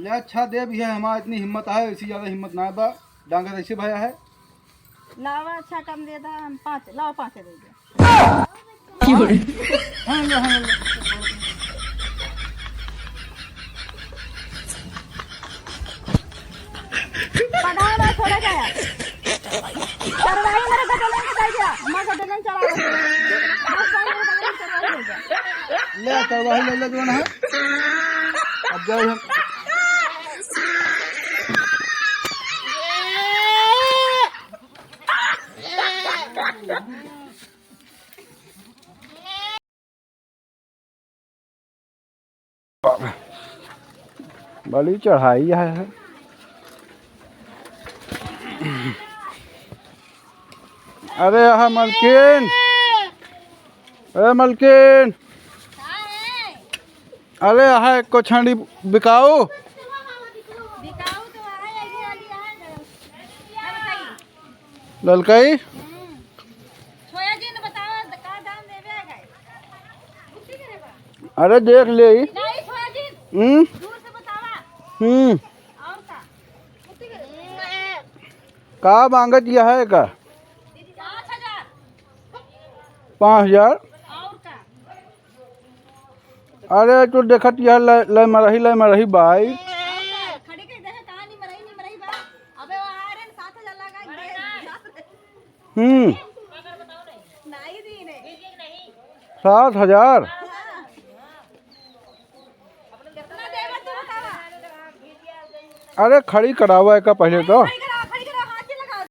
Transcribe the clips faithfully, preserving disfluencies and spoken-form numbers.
ले अच्छा दे भी है, हमार इतनी हिम्मत है, इसी ज्यादा हिम्मत ना बा। डांगर ऐसे भया है। लावा अच्छा कम दे दा, हम पाँच, लाओ पाँच दे दे। क्यों रे? हाँ, ले, हाँ, ले। पढ़ाओ ना, छोड़ा जाए। चरवाही मेरे गदलन के दे दिया, मैं गदलन चरा रही हूँ। बस भाई, मेरे गदलन चरवाही दे दिया। ले, चरवाही ले ले, जो ना है। अब जाओ हम। बड़ी चढ़ाई है। अरे यहाँ मलकिन, ए मलकिन, अरे यहाँ एक को छंडी बिकाऊ। बिकाऊ तो है, अभी, अभी है। ललकई? हम्म। सोयाबीन बतावा, का दाम देवे है गाय? अरे देख ले। नहीं, सोयाबीन। हम्म। दूर से बतावा। हम्म। और का? का मांगत यह है का? पाँच हजार। पाँच हजार? और का? अरे, तू देखत यह ले, ले मरही, ले मरही बाई। खड़ी के देखे कहाँ नी मरही, नी मरही बा। अबे वो आ रहे हैं, सात हजार लगा के दे। हम्म। नहीं दी ने। सात हजार? हाँ। कितना देगा तू बतावा? अरे, खड़ी करावा है का पहले तो। खड़ी करावा, खड़ी करावा, हाथ से लगाओ।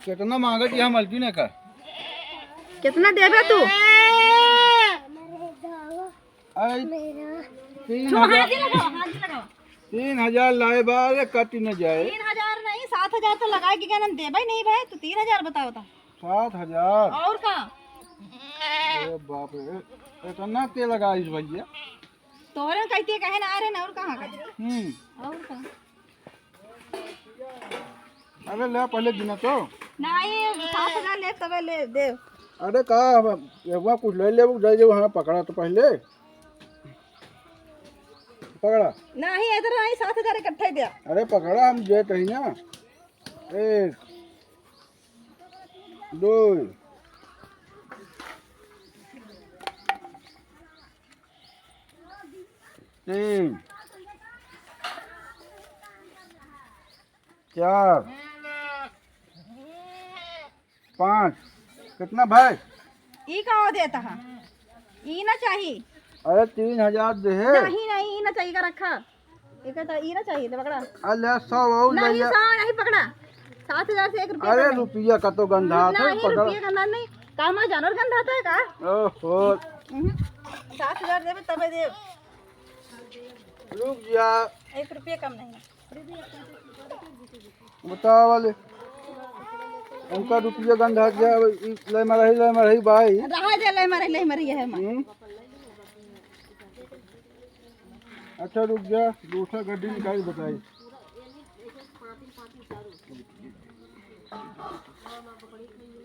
कितना मांगत यह मलकिन है का? कितना देबे तू? आई, तीन छो, हाथ हजार। ही लगाओ, हाथ ही लगाओ। तीन हजार लाए बा, अरे कट न जाए। तीन हजार नहीं, सात हजार तो लगाए के कहना देबे नहीं भाई, तू तीन हजार बताओ तो। सात हजार? और का? अरे बाप रे, इतना तेल लगाइस भैया। तोहरे कहती है, कहे ना आ रहे ना, और कहाँ का? हम्म। और का? अरे ले, पहले गिना तो। नहीं, सात हजार ले, तबे ले दे। अरे का, अब एगो कुछ ले लेबू, दे देबू, हाँ, पकड़ा तो पहले। पकड़ा। नहीं, इधर नहीं, सात हजार इकट्ठा ही दिया। अरे पकड़ा, हम देत ही ना। एक, दो, तीन, चार, पाँच, कितना भाई? ई का देता है? ई ना चाही। अरे तीन हजार दे है। नहीं, नहीं, ई ना चाहिए का रखा। एक तो ई ना चाहिए, ले पकड़ा। अरे सौ और ले नहीं, ले। सौ नहीं पकड़ा। सात हजार से एक रुपया अरे कम नहीं। रुपया का तो गंधा था, नहीं, पकड़ा। रुपया गंधा नहीं। का हमारा जानवर गंधा था का? ओहो। हम्म। सात हजार देबे तबे दे। रुक जा। एक रुपया कम नहीं। बताओ वाले। उनका रुपया गंधा गया, ई ले मरही, ले मरही भाई। रहा दे, ले मरही, ले मरही है माँ। हम्म। अच्छा रुक जा, दूसरा गड्डी निकाल बताई।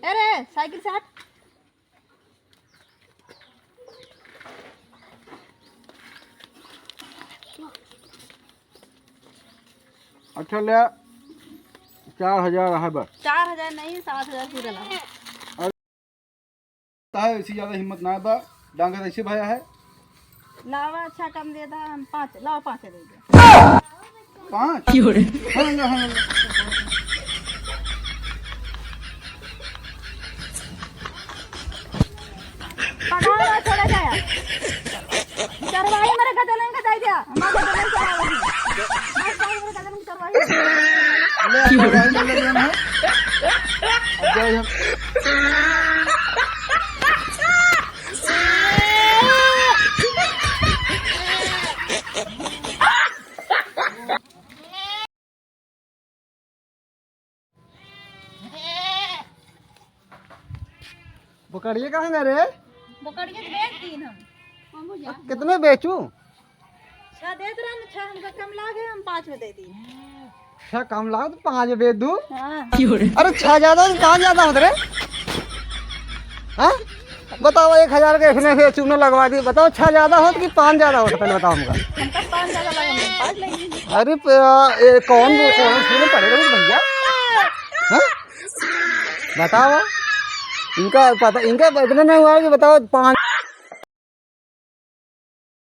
अरे साइकिल से हट। अच्छा ले, चार हजार है बस। चार हजार नहीं, सात हजार पूरा ला। अरे, है, इसी ज्यादा हिम्मत ना बा, डांगर ऐसे भया है। लावा अच्छा कम दे दा, हम पाँच, लाओ पाँच दे दे। पाँच? क्यों रे? हाँ, लो, हाँ, लो। पढ़ाओ ना, छोड़ा जाए। चरवाही मेरे गदलन का दे दिया। हमारे गदलन चराओ। हमारे गदलन की चरवाही। ले, चरवाही ले लेना है। अब जाए हम। बकरिया कहाँ गए रे? बकरिया तो बेच दीन हम। अब कितने बेचूं? छह देत रहन, छह हमका कम लागे, हम पाँच में दे दी। छह कम लागे तो पाँच में बेच दूं? हाँ। अरे छह ज्यादा हो तो कहाँ ज्यादा होत रे? हाँ? बताओ, एक हजार के इसमें से चूना लगवा दी, बताओ, छह ज्यादा होत कि पाँच ज्यादा होत, पहले बताओ हमका। हमका पाँच ज्यादा लगा, हम पाँच लेंगे। अरे प-, ए, कौन, कौन स्कूल में पढ़े रहे भैया? हाँ? बताओ, इनका पता, इनका इतना नहीं हुआ कि बताओ, पाँच